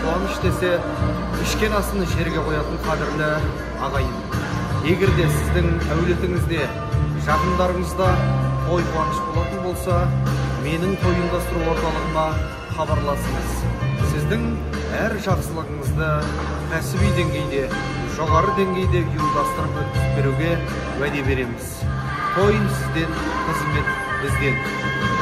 қуаныш десе, ішкен асын жерге қоятын қадірлі ағайын. Егер де сіздің әулетіңізде, жақындарыңызда той қуаныш болатын болса, менің той ұйымдастыру орталығыма хабарласыңыз. Сіздің әр жақсылығыңызды кәсіби деңгейде, жоғары деңгейде ұйымдастырып өткізіп беруге уәде береміз. Той сізден, қызмет бізден.